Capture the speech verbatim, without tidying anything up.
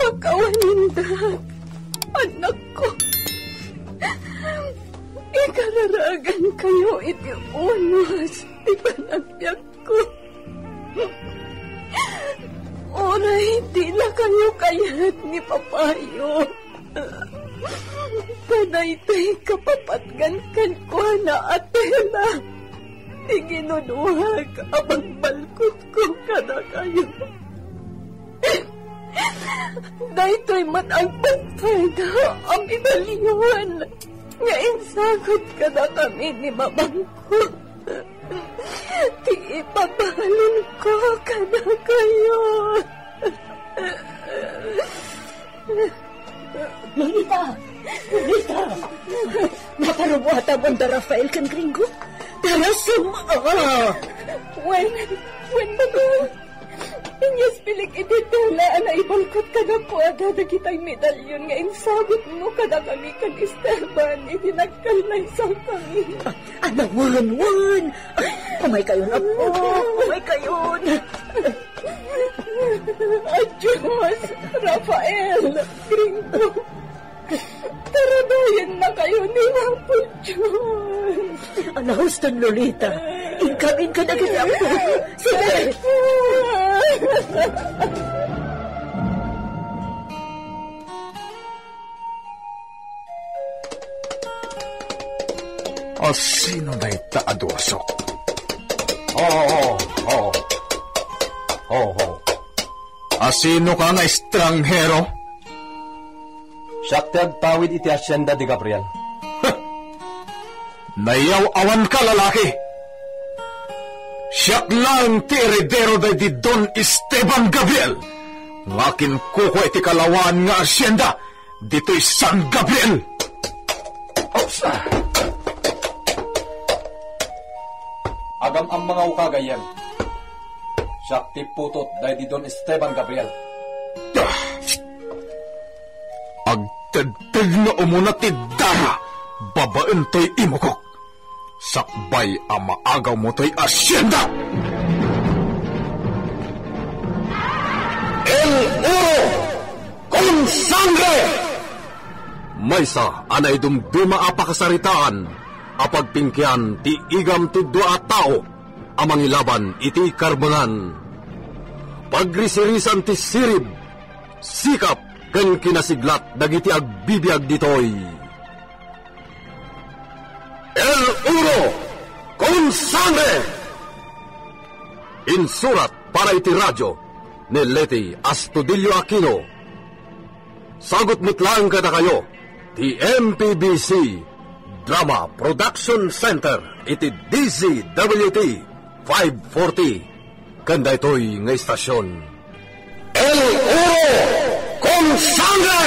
Pakawanindak, anakko. Ikararagankayo iti unos ti panagbiagko. Uray dinakayo kayat ni papayo. Ta daytoy kapapatgan kenkuana a tela ti ginuduak a pagbalkotko kadakayo. Daytoy met agpaypayda a medallion nga insagut kadakami ni mamangko ti ipabalinko kadakayo. Lolita! Lolita! Naparubuatam unda Rafael ken Gringo? Tara, sum-, ah! Wen, wen, bato! Inyas pilik iti tela a naibalkot kadakuada dagitay medallion nga insagutmo kadakami ken Esteban idi nagkalmaysankami. Anawen, wen! Umaykayon, apo! Umaykayon! Adios, Rafael, Gringo. Taradayennakayo ni Apo Dios. Anauston, Lolita. Inkam, inkam dagiti apo. Sige. Asino dayta a duasok? Oh, oh, oh. Oh, oh. Asino ka nga estranghero? Siak ti agtawid iti hacienda di Gabriel. Nayaw-awan ka, lalaki! Siak laeng ti eredero daydi Don Esteban Gabriel nga akinkukua iti kalawaan nga hacienda ditoy San Gabriel. Oops! Agam-ammangawka, gayyem. Siak ti putot daydi Don Esteban Gabriel. Ah! Agtedtedno umuna ti dara babaen toy imukok. Sakbay a maagawmo toy hacienda! El oro con sangre! Maysa a naidumduma a pakasaritaan a pagpingkian ti igam ti dua a tao a mangilaban iti karbengan. Pagrisirisan ti sirib, sikap ken kinasiglat dagiti agbibiag ditoy. El oro con sangre! Insurat para iti radio ni Leti Astudillo Aquino. Sagut met laeng kadakayo ti M P B C Drama Production Center iti D Z W T five forty. Ken daytoy nga istasyon. El oro con sangre!